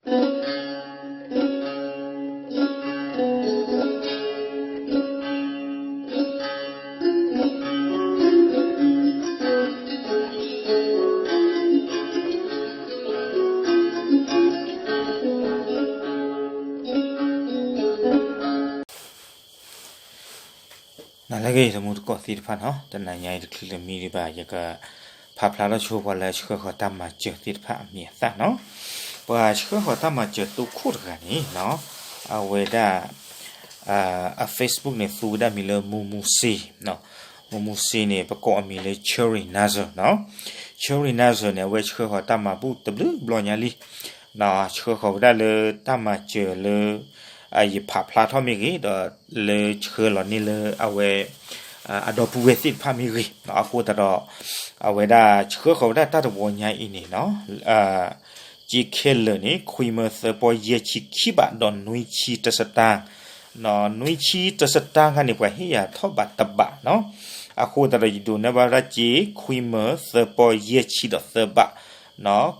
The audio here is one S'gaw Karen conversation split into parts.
နလၢဂ့ၤ တမူတကိးသ့ၣ်တဖၣ်နီၤ, တနၤညါအံၤတချုးလၢမံဒံးဘၣ် ယကဖးဖျါထီၣ်ဆိပှၤလၢဆှၢဃီၤတၢ်မၤစၢၤသ့ၣ်တဖၣ်အမံၤအသၣ်နီၤ. ပှၤဆှၢဃီၤတၢ်မၤစၢၤသုးခိၣ်တဂၤန့ၣ်နီၤ, အဝဲဒၣ် အ Facebook န့ၣ် သူဝဲဒၣ်မံၤလၢ မူမူစ့, မူမူစ့န့ၣ် ပကိးအမံၤလၢ Cherry Nazar နီၤ. Cherry Nazar န့ၣ် အဝဲဆှၢဃီၤတၢ်မၤဘူၣ်တဘျုးဘျီညါလံ ဆှၢဃီၤဝဲဒၣ်လၢတၢ်မၤစၢၤလၢ ယဖးဖျါထီၣ်မ့ၢ်ဂ့ၤ ဒီးလၢဆှၢလီၤန့ၢ်လၢအဝဲ အဒီပုၢ်ဝဲၢ်သ့ၣ်တဖၣ်မ့ၢ်ဂ့ၤ အဃိသတးဒီး အဝဲဒၣ်ဆှၢဃီၤဝဲဒၣ်တၢ်တဝီညါအံၤန့ၣ်နီၤ, စ့ခဲလၢာ်န့ၣ် ခွံမၢသၢပီယဲၢ်ဆံခံဘး ဒီးနွံဆံတစတၢၢ်, နွံဆံတစတၢၢ်ခါန့ၣ် ပှၤဟ့ၣ်ယၤထီၣ်ဘးတဘးနီၤ. အဃိသတးဒီး ယဒိးန့ၢ်ဘၣ်ဝဲဒၣ်စ့ ခွံမၢသၢပီယဲၢ်ဆံဒီးသၢဘး,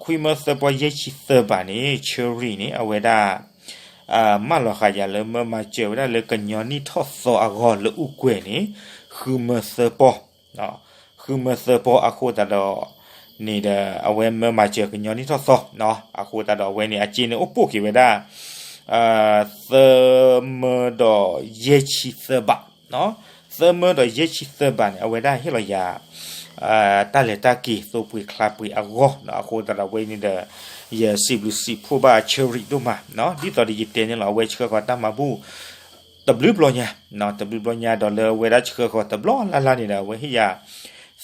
ခွံမၢသၢပီယဲၢ်ဆံသၢဘးန့ၣ် Cherry န့ၣ် အဝဲဒၣ် မၢလီၤဃာ်ယၤလၢမၢမၤစၢၤဝဲဒၣ်လၢကညီနံၣ်ထီၣ်သီအဂီၢ်လၢအူကွဲၤန့ၣ် ဃုမၢသၢပီ, ဃုမၢသၢပီအဃိသတးဒီး န့ၣ်ဒီး အဝဲမၢမၤစၢၤကညီနံၣ်ထီၣ်သီ, အဃိသတးဒီးအဝဲန့ၣ် အစ့န့ၣ်အိၣ်ပိၢ်က့ၤဝဲဒၣ် သၢမၢဒီးယဲၢ်ဆံသၢဘး, သၢမၢဒီးယဲၢ်ဆံသၢဘးန့ၣ် အဝဲဒၣ်ဟ့ၣ်လီၤယၤ တၢ်လဲၤတၢ်က့ၤသိပှ့ၤချါပှ့ၤအဂီၢ်, အဃိသတးဒီးအဝဲန့ၣ်ဒီး ယစံးဘျုးစံးဖှိၣ်ဘၣ် Cherry ဒိၣ်မး, ဒ်သိးဒီးယတဲန့ၣ်လီၤ အဝဲဆှၢဃီၤတၢ်မၤဘူၣ် တဘျုးဘျီညါ, တဘျုးဘျီညါဒီးလၢအဝဲဒၣ်ဆှၢဃီၤတဘျီလၢ်လၢ်န့ၣ်ဒီး အဝဲဟ့ၣ်ယၤ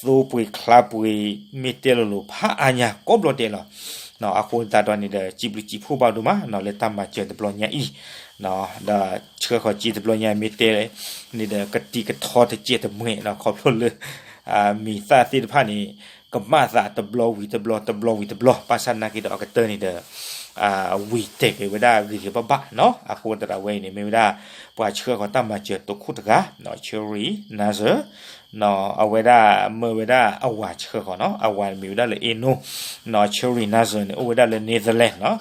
သိပှ့ၤချါပှ့ၤ မ့ၢ်တဲလိၤလိၤဖးအါညါကိးဘျီဒဲးလီၤ. အဃိသတးဒီးန့ၣ်ဒီး စံးဘျုးစံးဖှိၣ်ဘၣ်ဒိၣ်မးနီၤ လၢတၢ်မၤစၢၤတဘျီညါအံၤ, ဒီးဆှၢဃီၤစ့တဘျီညါမ့ၢ်တဲန့ၣ်ဒီး ကတံၤကထီတစဲးတမှဲၤနီၤ ခီဖျိလၢ မံၤသၣ်သ့ၣ်တဖၣ်န့ၣ် ကမၣ်သးတဘျီဝံၤတဘျီ တဘျီဝံၤတဘျီ ဘၣ်ဆၣ်နာ်က့ဒီးအကတၢၢ်န့ၣ်ဒီး ဝံၤတဲာ်က့ၤဝဲဒၣ်ဂ့ၤဂ့ၤဘၣ်ဘၣ်နီၤ. အဃိသတးဒီးအဝဲအံၤန့ၣ် မ့ၢ်ဝဲဒၣ်ပှၤဆှၢဃီၤတၢ်မၤစၢၤသုးခိၣ်တဂၤ Cherry Nazar အဝဲဒၣ်မၢဝဲဒၣ်အဝၤဆှၢဃီၤနီၤ, အဝၤမံၤဝဲဒၣ်လၢ Eno နီၤ, Cherry Nazar န့ၣ် အိၣ်ဝဲဒၣ်လၢ Netherlands နီၤ,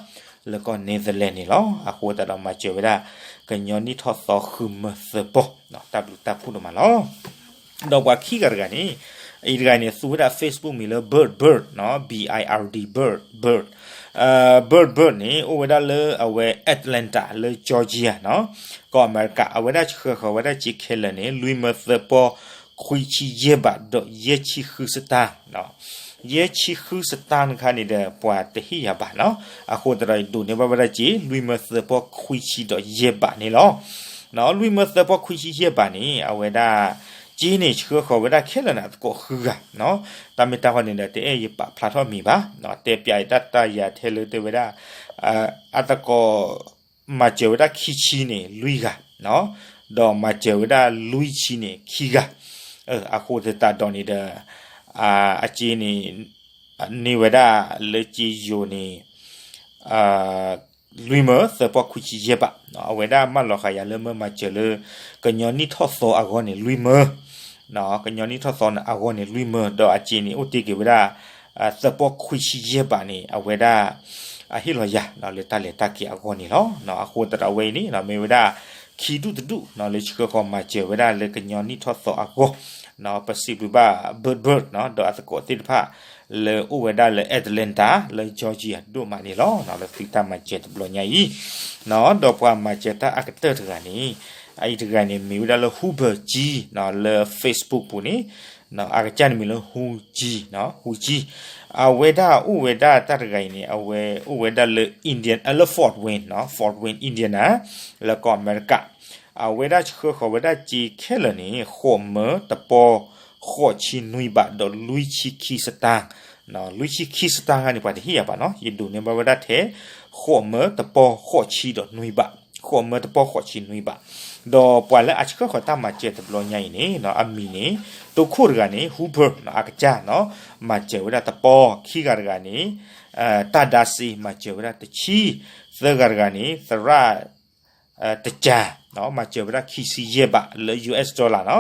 လၢကီၢ် Netherlands န့ၣ်လီၤ. အဃိသတးဒီးမၤစၢၤဝဲဒၣ် ကညီနံၣ်ထီၣ်သီဃုမၢသၢပီ, တၢ်ဘျုးတၢ်ဖှိၣ်ဒိၣ်မးလီၤ. ဒီးပှၤခံဂၤတဂၤန့ၣ်, အံၤတဂၤန့ၣ် သူဝဲဒၣ် Facebook မံၤလၢ Bird Bird နီၤ, B I R D Bird Bird, Bird Bird န့ၣ် အိၣ်ဝဲဒၣ်လၢအဝဲ Atlanta လၢ Georgia နီၤ, ကီၢ်အမဲရကၤ, အဝဲဒၣ်ဆှၢဃီၤဝဲဒၣ်စ့ခဲလၢာ်န့ၣ် လွံၢ်မၢသၢပီ ခွံဆံယဲၢ်ဘး ဒီးယဲၢ်ဆံဃုစတၢၢ် ယဲၢ်ဆံဃုစတၢၢ်တခါန့ၣ်ဒီး ပှၤတဟ့ၣ်ယၤဘၣ်နီၤ, အဃိသတးဒီးယဒိးန့ၢ်ဘၣ်ဝဲဒၣ်စ့ လွံၢ်မၢသၢပီ ခွံဆံဒီးယဲၢ်ဘးန့ၣ်လီၤ. လွံၢ်မၢသၢပီ ခွံဆံယဲၢ်ဘးန့ၣ် အဝဲဒၣ် စ့န့ၣ် ဆှၢဃီၤဝဲဒၣ်ခဲလၢာ်န့ၣ် အသကိးဃုဂၤနီၤ, တၢ်မ့ၢ်တၢ်ဃီန့ၣ်ဒီး တအဲၣ်ယပာ်ဖျါထီၣ်မံၤဘၣ်, တဲပျးယတၢ်တၢ်ယၤထဲလၢတဲဝဲဒၣ် အသကိး မၤစၢၤဝဲဒၣ်ခံဆံန့ၣ် လွံၢ်ဂၤ, ဒီးမၤစၢၤဝဲဒၣ်လွံၢ်ဆံန့ၣ် ခံဂၤ, အဃိသတးဒီးန့ၣ်ဒီး အစ့န့ၣ် န့ၢ်ဝဲဒၣ်လၢစ့ယိၤန့ၣ် လွံၢ်မၢသၢပီ ခွံဆံယဲၢ်ဘး, အဝဲဒၣ်မၢလီၤဃာ်ယၤလၢမၢမၤစၢၤလၢ ကညီနံၣ်ထီၣ်သီအဂီၢ်န့ၣ် လွံၢ်မၢ ကညီနံၣ်ထီၣ်သီန့ၣ်အဂီၢ်န့ၣ် လွံၢ်မၢ ဒီးအစ့န့ၣ် အိၣ်တ့ၢ်က့ၤဝဲဒၣ် သၢပီ ခွံဆံယဲၢ်ဘးန့ၣ် အဝဲဒၣ် အဟ့ၣ်လီၤယၤလၢတၢ်လဲၤတၢ်က့ၤအဂီၢ်န့ၣ်လီၤ. အဃိသတးဒီးအဝဲအံၤန့ၣ် မ့ၢ်ဝဲဒၣ် ခံဒူၣ်တဒူၣ် လၢဆှၢဃီၤမၤစၢၤဝဲဒၣ်လၢကညီနံၣ်ထီၣ်သီအဂီၢ်, ပစံးဘျုးဘၣ် Bird Bird ဒီးအသကိးသ့ၣ်တဖၣ် လၢအိၣ်ဝဲဒၣ်လၢ Atlanta လၢ Georgia ဒိၣ်မးန့ၣ်လီၤ. လၢသုတၢ်မၤစၢၤတဘျီညါအံၤ, ဒီးပှၤမၤစၢၤတၢ်အကတၢၢ်တဂၤန့ၣ်, အအံၤတဂၤန့ၣ် မ့ၢ်ဝဲဒၣ်လၢ Huber G လၢ Facebook ပူၤန့ၣ်, အကစၢ်န့ၣ်မ့ၢ်လၢ Hu G, Hu G, အဝဲဒၣ်အိၣ်ဝဲဒၣ်တၢ်တဂၤအံၤန့ၣ် အဝဲအိၣ်ဝဲဒၣ်လၢ Indian လၢ Fort Wayne, Fort Wayne Indiana လၢကီၢ်အမဲရကၤ, အဝဲဒၣ်ဆှၢဃီၤဝဲဒၣ်စ့ခဲလၢာ်န့ၣ် ဃိးမၢတပီ ဃိးဆံနွံဘး ဒီးလွံၢ်ဆံခံစတၢၢ်, လွံၢ်ဆံခံစတၢၢ်ခါန့ၣ် ပှၤတဟ့ၣ်ယၤဘၣ်နီၤ, ယဒိးန့ၢ်ဘၣ်ဝဲဒၣ်ထဲ ဃိးမၢတပီ ဃိးဆံဒီးနွံဘး, ဃိးမၢတပီ ဃိးဆံနွံဘး, ဒီးပှၤလၢအဆှၢဃီၤတၢ်မၤစၢၤတဘျီညါအံၤန့ၣ် အမံၤန့ၣ် တိခိၣ်တဂၤန့ၣ် Huber အကစၢ်နီၤ, မၤစၢၤဝဲဒၣ်တပီ, ခံဂၤတဂၤန့ၣ် တၢ်ဒါစ့ မၤစၢၤဝဲဒၣ်တဆံ, သၢဂၤတဂၤန့ၣ် သရၣ် တကၢ် မၤစၢၤဝဲဒၣ်ခံဆံယဲၢ်ဘးလၢ US dollar နီၤ,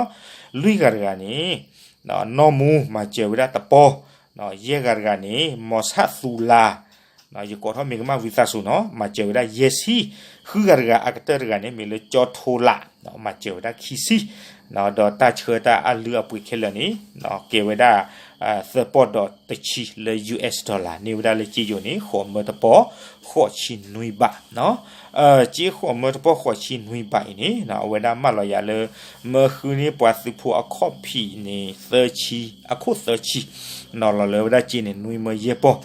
လွံၢ်ဂၤတဂၤန့ၣ် နီၢ်မူ မၤစၢၤဝဲဒၣ်တပီ, ယဲၢ်ဂၤတဂၤန့ၣ် မီၤဆၣ်သူလါ ယကိးထီၣ်မ့ၢ်ကမၣ်ဝံသးစူၤနီၤ မၤစၢၤဝဲဒၣ်ယဲၢ်ဆံ, ဃုဂၤတဂၤအကတၢၢ်တဂၤန့ၣ် မ့ၢ်လၢကၠီထိလး မၤစၢၤဝဲဒၣ်ခံဆံ, ဒီးတၢ်ဆှၢတၢ်အလုၢ်အပှ့ၤခဲလၢာ်န့ၣ် ကဲဝဲဒၣ် သၢပီၢ်ဒီးတဆံလၢ ယူၢ်အ့ၣ် dollar န့ၢ်ဝဲဒၣ်လၢကၠ့ယိၤန့ၣ် ဃိးမၢတပီၢ် ဃိးဆံနွံဘး ကၠ့ဃိးမၢတပီၢ်ဃိးဆံနွံဘးအံၤန့ၣ် အဝဲဒၣ်မၢလီၤယၤလၢ မၢဃုန့ၢ်ပှၤသုးဖိအခီၣ်ဖံးန့ၣ် သၢဆံ, အခိၣ်သၢဆံ, လီၤလၢဝဲဒၣ်ကၠ့န့ၣ် နွံမၢယဲၢ်ပီၢ်,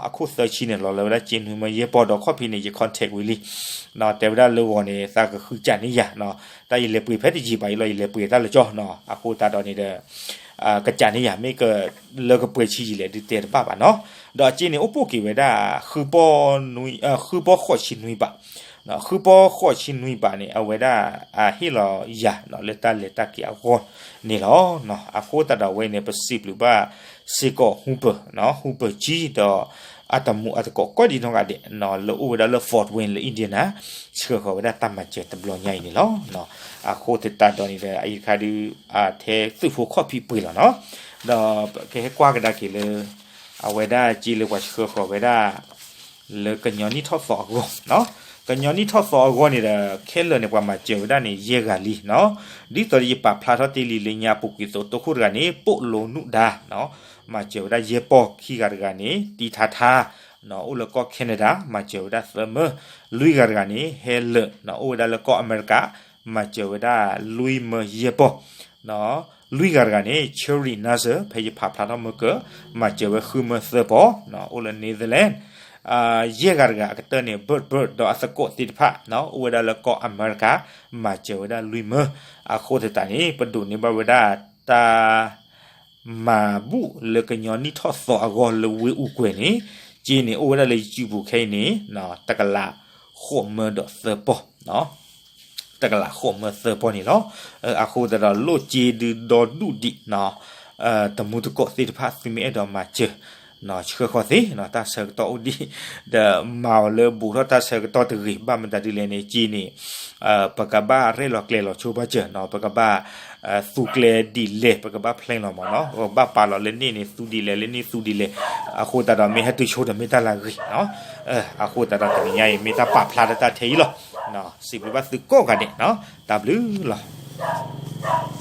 အခိၣ်သၢဆံန့ၣ် လီၤလၢဝဲဒၣ်ကၠ့နွံမၢယဲၢ်ပီၢ် ဒီးခီၣ်ဖံးန့ၣ် ယ contact ဝံၤလံ, တဲဝဲဒၣ်လၢဂီၤန့ၣ် သးကဃုကၠးန့ၢ်ယၤ, တၢ်ယလဲၤပှ့ၤဖဲတယံာ်ဘၣ်အံၤလီၤ ယလဲၤပှ့ၤတၢ်လၢကၠီ, အဃိသတးဒီးန့ၣ်ဒီး ကစးန့ၢ်ယၤ မ့ၢ်ကလၢကပှဲၤဆံယံာ်လဲၣ် ဒုးတဲတဘၣ်ဘၣ်နီၤ, ဒီးအကၠ့န့ၣ် အိၣ်ပိၢ်က့ၤဝဲဒၣ် ဃုပီၢ်ဃိးဆံနွံဘး, ဃုပီၢ်ဃိးဆံနွံဘးန့ၣ် အဝဲဒၣ် ဟ့ၣ်လီၤယၤ လၢတၢ်လဲၤတၢ်က့ၤအဂီၢ်န့ၣ်လီၤ. အဃိသတးဒီးအဝဲန့ၣ် ပစံးဘျုးဘၣ်စ့ၢ်ကီး Hooper, Hooper ကၠံ ဒီး အတမူအသကိးကိးဒံနီၢ်ဂၤဒဲး လၢအိၣ်ဝဲဒၣ်လၢ Fort Wayne လၢ Indiana ဆှၢဃီၤဝဲဒၣ်တၢ်မၤစၢၤတဘျီညါအံၤန့ၣ်လီၤ. အဃိသတးဒီးန့ၣ်ဒီး အအံၤတခါဒုး ထဲသုးဖိခီၣ်ဖံးပှ့ၤလီၤနီၤ, ဒီးကဟဲကွၢ်ကဒါက့ၤလၢ အဝဲဒၣ်ကၠ့လၢပှၤဆှၢဃီၤဝဲဒၣ် လၢကညီနံၣ်ထီၣ်သီအဂီၢ်, ကညီနံၣ်ထီၣ်သီအဂီၢ်န့ၣ်ဒီး ခဲလၢာ်န့ၣ် ပှၤမၤစၢၤဝဲဒၣ်န့ၣ် ယဲၢ်ဂၤလံနီၤ, ဒ်သိးယပာ်ဖျါထီၣ်တ့ၢ်လံလၢညါအပူၤကွံာ်အသိး တိခိၣ်တဂၤန့ၣ် ပိာ်လိနုၣ်ဒါ မၤစၢၤဝဲဒၣ်ယဲၢ်ပီၢ် ခံဂၤတဂၤန့ၣ် တံထါထါ အိၣ်လၢကီၢ် Canada မၤစၢၤဝဲဒၣ်သၢမၢ, လွံၢ်ဂၤတဂၤန့ၣ် ဟဲလၢာ် အိၣ်ဝဲဒၣ်လၢကီၢ်အမဲရကၤ မၤစၢၤဝဲဒၣ်လွံၢ်မၢယဲၢ်ပီၢ်, လွံၢ်ဂၤတဂၤန့ၣ် Cherry Nasser ဖဲယဖးဖျါထီၣ်မၢကၢၢ် မၤစၢၤဝဲဃုမၢသၢပီၢ် အိၣ်လၢ Netherlands, ယဲၢ်ဂၤတဂၤအကတၢၢ်န့ၣ် Bert Bert ဒီးအသကိးသ့ၣ်တဖၣ် အိၣ်ဝဲဒၣ်လၢကီၢ်အမဲရကၤ မၤစၢၤဝဲဒၣ်လွံၢ်မၢ, အဃိသတးန့ၣ် ပဒိးန့ၢ်ဘၣ်ဝဲဒၣ်တၢ် မၤဘူၣ်လၢကညီနံၣ်ထီၣ်သီအဂီၢ်လၢဝ့ၢ်အူကွဲၤန့ၣ်, ကၠ့န့ၣ် အိၣ်ဝဲဒၣ်လၢယစုပူၤခဲအံၤန့ၣ် တကလးဃိးမၢဒီးသၢပီၢ်, တကလးဃိးမၢသၢပီၢ်န့ၣ်လီၤ. အဃိသတးဒီးလိၣ်ကၠ့ဒုးဒီဒူၣ်ဒံး တမူတကိးသ့ၣ်တဖၣ် သုမ့ၢ်အဲၣ်ဒိးမၤစၢၤ ဆှၢဃီၤသ့ တၢ်ဆၢကတီၢ်အိၣ်ဒံး ဒီးမၤအီၤလၢဘူးထီၣ်တၢ်ဆၢကတီၢ်တဂ့ၤ ဘၣ်မတၤဒ်လဲၣ်န့ၣ် ကၠ့န့ၣ် ပကဘၣ်ရဲၣ်လီၤကျဲၤလီၤဆိဘၣ်စၢၤနီၤ ပကဘၣ် သူကျဲဒ်လဲၣ် ပကဘၣ် plan လီၤမးနီၤ ပကဘၣ်ပာ်လီၤလၢန့ၣ်န့ၣ် သူဒ်လဲၣ် လၢန့ၣ်သူဒ်လဲၣ် အဃိသတးဒီးမ့ၢ်ဟဲတုၤဆိဒီးမ့ၢ်တၢ်လၢအဂ့ၤနီၤ အဃိသတးဒီးတနံၤညါအံၤ မ့ၢ်တၢ်ပာ်ဖျါလၢတၢ်ထဲအံၤလီၤ စံးဘျုးဘၣ်သုကိးဂၤဒဲးနီၤ တၢ်ဘျုးလီၤ.